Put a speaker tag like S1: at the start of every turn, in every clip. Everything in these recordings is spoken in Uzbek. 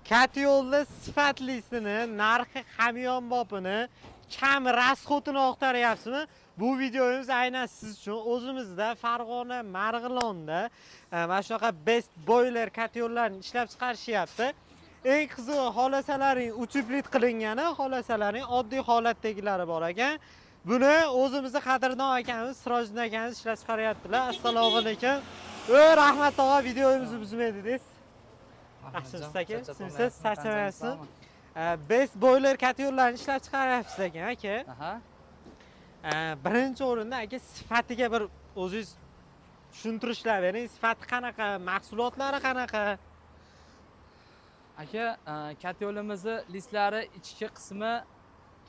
S1: Katyolni sifatlisini, narxi hamyonbopini, kam расходini axtaryapsizmi? Bu videomiz aynan siz uchun. O'zimizda Farg'ona, Marg'ilonda mana shunaqa Best Boiler katyollarni ishlab chiqarishyapti. Eng qizig'i, xolasalaring утеплить qilingani, xolasalaring oddiy holatdagilari bor ekan. Buni o'zimizni qadrdon akamiz Sirojiddin akamiz ishlab chiqaryaptilar. Assalomu alaykum. Ey, rahmat tog'a, videomizni buzmay dedingiz. Yaxshimisiz aka? Siz charchamayapsiz? Best Boiler katyollarni ishlab chiqaryapsiz ekan, aka.
S2: Aha.
S1: Birinchi o'rinda, aka, sifatiga bir o'zingiz tushuntirishlar bering. Sifati qanaqa, mahsulotlari qanaqa?
S2: Aka, katyolimizni listlari ichki qismi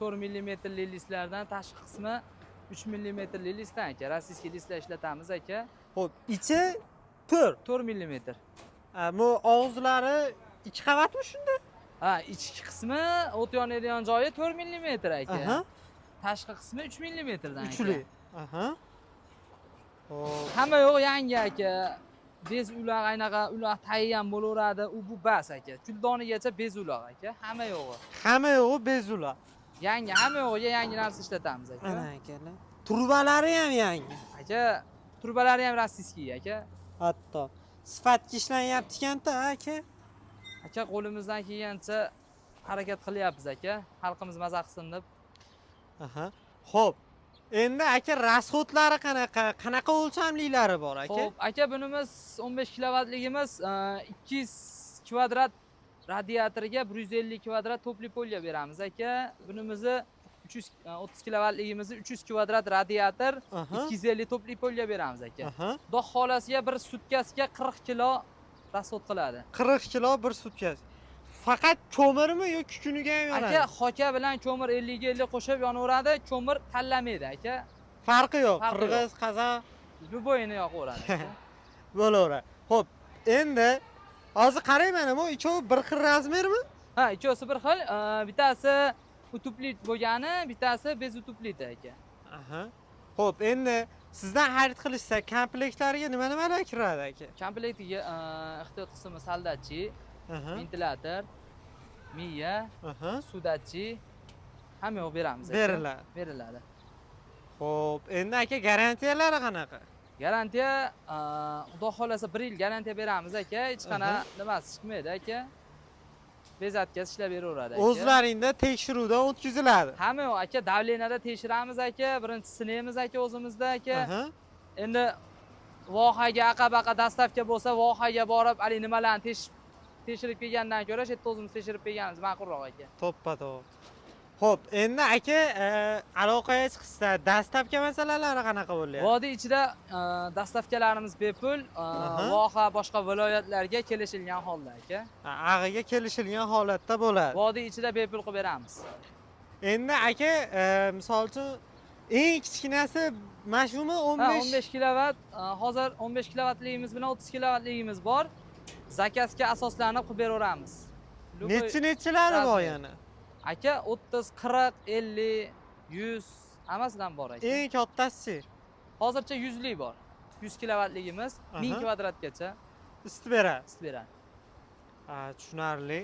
S2: 4 millimetrli listlardan, tashqi qismi 3 millimetrli listdan aka. Российский listlar ishlatamiz, aka.
S1: Xo'p, ichi 4.
S2: 4 millimetr.
S1: Bu og'izlari ikki qavatmi shunda?
S2: Ha, ichki qismi, o't yonadigan joyi 4 millimetr, aka. Tashqi qismi 3 millimetrdan, aka.
S1: Uchli. Aha. Xo'p.
S2: Hamma yo'q yangi, aka. Без uloq, anaqa uloq tagi ham bo'laveradi, u bu bas, aka. Kuldonigacha без uloq, aka. Hamma yo'g'i.
S1: Hamma yo'g'i без uloq.
S2: Yangi, hamma yo'g'iga yangi narsa ishlatamiz, aka.
S1: Ana, akalar. Trubalari ham yangi.
S2: Aka, trubalari ham российский, aka.
S1: Hatto sifatga ishlanyapti ekanda, aka.
S2: Aka, qo'limizdan kelgancha harakat qilyapmiz, aka. Xalqimiz maza qilsin deb.
S1: Aha. Xo'p. Endi, aka, расход lari qanaqa? Qanaqa o'lchamliklari bor, aka?
S2: Xo'p, aka, bunimiz 15 kilovatligimiz 200 kvadrat radiatoriga 150 kvadrat тёплый пол ga beramiz, aka. Bunimizni 330 kilovatligimizni 300 kvadrat radiator, 250 тёплый пол ga beramiz, aka. Xudo xolasiga bir sutkasiga 40 kilo расход qiladi.
S1: 40 kilo bir sutkasi. Faqat ko'mirmi yo kukuniga ham yonadi?
S2: Aka, xoka bilan ko'mir 50 ga 50 qo'shib yonaveradi, ko'mir tanlamaydi, aka.
S1: Farqi yo'q.
S2: Farqi yo'q.
S1: Qirg'iz, qozoq
S2: Любой ini yoqaveradi, aka.
S1: bo'laveradi. Xo'p, endi hozir qarang, mana bu ikkovi bir xil размер mi?
S2: Ha, ikkovsi bir xil. Bittasi утеплить bo'lgani, bittasi без утеплить, aka.
S1: Aha. Xo'p, endi sizdan xarid qilishsa, komplektlariga nima nimalar kiradi, aka?
S2: Komplektiga ehtiyot qismi солдатчи, ventilyator, miya, suv datchik, hamma yoq beramiz, aka.
S1: Beriladi.
S2: Beriladi.
S1: Xo'p, endi, aka, garantiyalari qanaqa?
S2: Garantiya, xudo xohlasa, bir yil garantiya beramiz, aka. Hech qanaqa nimasi chiqmaydi, aka. Без отказ ishlab beraveradi, aka.
S1: O'zlaringda tekshiruvdan o'tkaziladi.
S2: Hamma yo'q, aka, давление da tekshiramiz, aka. Birinchi sinaymiz, aka, o'zimizda, aka. Endi vohaga aqa-baqa доставка bo'lsa, vohaga borib, haligi nimalarni tekshirib kelgandan ko'ra, shu yerda o'zimiz tekshirib kelganimiz ma'qulroq, aka.
S1: To'ppa to'g'ri. Xo'p, endi, aka, aloqaga chiqsa, доставка masalalari qanaqa bo'lyapti?
S2: Vodiy ichida доставка larimiz bepul, voha, boshqa viloyatlarga kelishilgan holda, aka.
S1: Ha, ag'iga kelishilgan holatda bo'ladi.
S2: Vodiy ichida bepul qilib beramiz.
S1: Endi, aka, misol uchun, eng kichkinasi mana shumi, 15?
S2: Ha, 15 kilovat, hozir 15 kilovatligimiz bilan 30 kilovatligimiz bor. Заказ ga asoslanib qilib beraveramiz. Любой
S1: Nechi nechilari bor
S2: размер.
S1: yana?
S2: Aka, 30, 40, 50, 100, hammasidan bor, aka.
S1: Eng kattasi?
S2: Hozircha 100 lik bor. 100 kilovatligimiz 1000 kvadratgacha
S1: isitib beradi.
S2: Isitib beradi.
S1: Ha, tushunarli.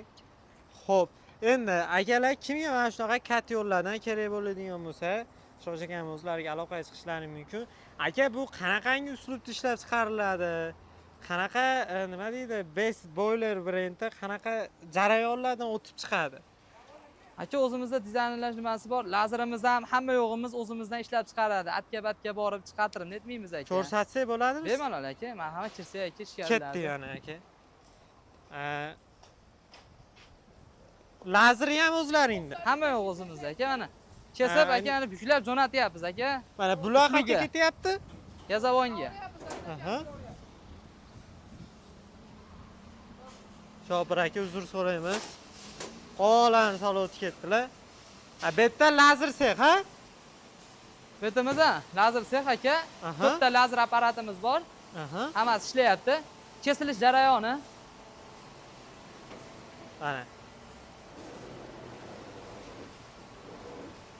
S1: Xo'p, endi, akalar, kimga mana shunaqa katyollardan kerak bo'ladigan bo'lsa, Shosh akam o'zlariga aloqaga chiqishlari mumkin. Aka, bu qanaqangi uslubda ishlab chiqariladi? Qanaqa, nima deydi, Best Boiler brendi qanaqa jarayonlardan o'tib chiqadi?
S2: Aka, o'zimizda dizaynlash nimasi bor. Lazerimiz ham, hamma yo'g'imiz o'zimizdan ishlab chiqaradi. Atga batga borib chiqartirib netmaymiz, aka.
S1: Ko'rsatsak bo'ladimi?
S2: Bemalol, aka. Marhamat, kirsak, aka,
S1: Ketdi
S2: ichkarilarda.
S1: yana, aka. Lazeri ham o'zlaringda.
S2: Hamma yo'q o'zimizda, aka, mana. Kesib, aka, mana buklab jo'natyapmiz, aka.
S1: Mana bular qayerga
S2: Usluga.
S1: ketyapti?
S2: Yazavonga.
S1: Aha. Shopir aka, uzr so'raymiz. Qolani solib o'tib ketdilar. Ha, bu yerda lazer sex, ha?
S2: Bu yerda lazer sex, aka. To'rtta lazer apparatimiz bor. Hammasi ishlayapti. Kesilish jarayoni.
S1: Mana.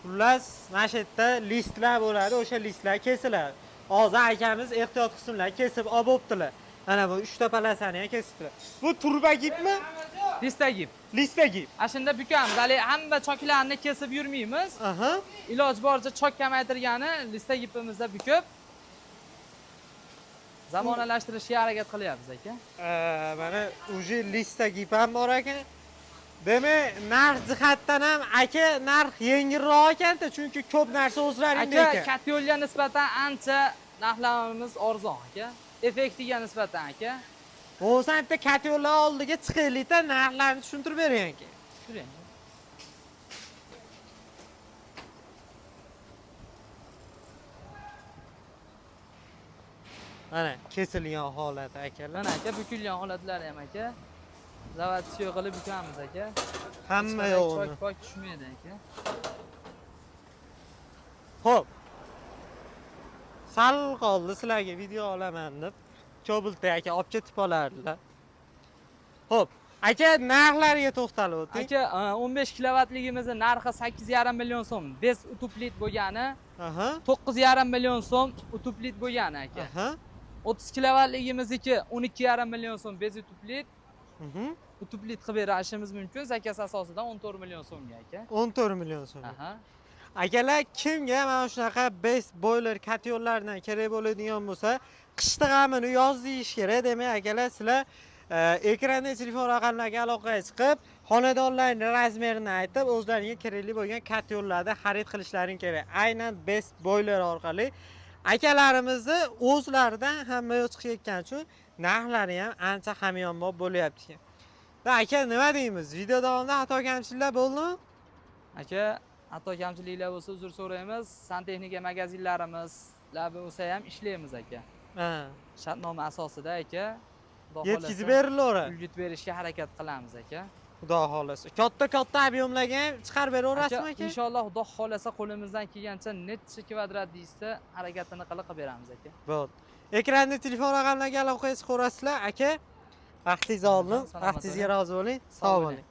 S1: Xullas, mana shu yerda listlar bo'ladi, o'sha listlar kesiladi. Hozir akamiz ehtiyot qismlar kesib olib bo'ptilar. Mana bu 3 ta полоса ni ham kesibdilar. Bu turbagipmi?
S2: Листогипс.
S1: Листогипс.
S2: Ana shunda bukamiz. Hali hamma choklarni kesib yurmaymiz. Iloji boricha chok kamaytirgani листогипс imizda bukib zamonalashtirishga harakat qilyapmiz, aka.
S1: Mana уже листогипс ham bor ekan. Demak, narx jihatdan ham, aka, narx yengilroq ekanda, chunki ko'p narsa o'zlaringda
S2: Aka,
S1: ekan.
S2: Katta yo'lga nisbatan ancha narxlarimiz arzon, aka. Effektiga nisbatan, aka.
S1: Bo'lmasa bitta katta yo'llar oldiga chiqaylikda, narxlarni tushuntirib bering, aka.
S2: Turing.
S1: Mana kesilgan holati, akalar.
S2: Mana, aka, bukilgan holatlari ham, aka. Заводской qilib bukamiz, aka.
S1: Hamma
S2: Hech qanday
S1: yo'g'ini.
S2: Chok pok tushmaydi, aka.
S1: Xo'p. Sal qoldi sizlarga video olaman deb. Ko'bilta aka olib ketib qolardilar. Xo'p, aka, narxlariga to'xtalib o'ting.
S2: Aka, 15 kilovatligimizni narxi 8,5 million so'm. Без утеплить bo'lgani, 9,5 million so'm утеплить bo'lgani, aka. 30 kilovatligimizniki 12,5 million so'm без утеплить. Утеплить qilib berishimiz mumkin заказ asosida 14 million so'mga, aka.
S1: 14 million so'm.
S2: Aha.
S1: Akalar, kimga mana shunaqa best boiler котёл lardan kerak bo'ladigan bo'lsa, qishda g'amini yozda yeyish kerak. Demak, akalar, sizlar ekranda telefon raqamlariga aloqaga chiqib, xonadonlarning размер ini aytib, o'zlariga kerakli bo'lgan котёл larni xarid qilishlaring kerak. Aynan Best Boiler orqali akalarimizni o'zlaridan hamma yoq chiqayotgani uchun narxlari ham ancha hamyonbop bo'lyapti. Va aka, nima deymiz? Video davomida xato kamchiliklar bo'ldimi?
S2: Aka, xato kamchiliklar bo'lsa, uzr so'raymiz. Santexnika magazinlarimiz bo'lsa ham ishlaymiz, aka. Shartnoma asosida, aka. Xudo
S1: Yetkazib
S2: xohlasa,
S1: berilaveradi.
S2: Ulgutib berishga harakat qilamiz, aka.
S1: Xudo xohlasa. Katta katta объём larga ham chiqarib beraverasizmi, aka?
S2: Inshaalloh, xudo xohlasa, qo'limizdan kelgancha necha kvadrat deyishsa, harakatini qilib qilib beramiz, aka.
S1: Bo'ldi. Ekranda telefon raqamlariga aloqaga chiqaverasizlar, aka. Vaqtingizni oldim.
S2: Salomat
S1: Vaqtingizga
S2: bo'ling.
S1: rozi bo'ling.
S2: Sog'
S1: Sog'
S2: bo'ling.
S1: bo'ling.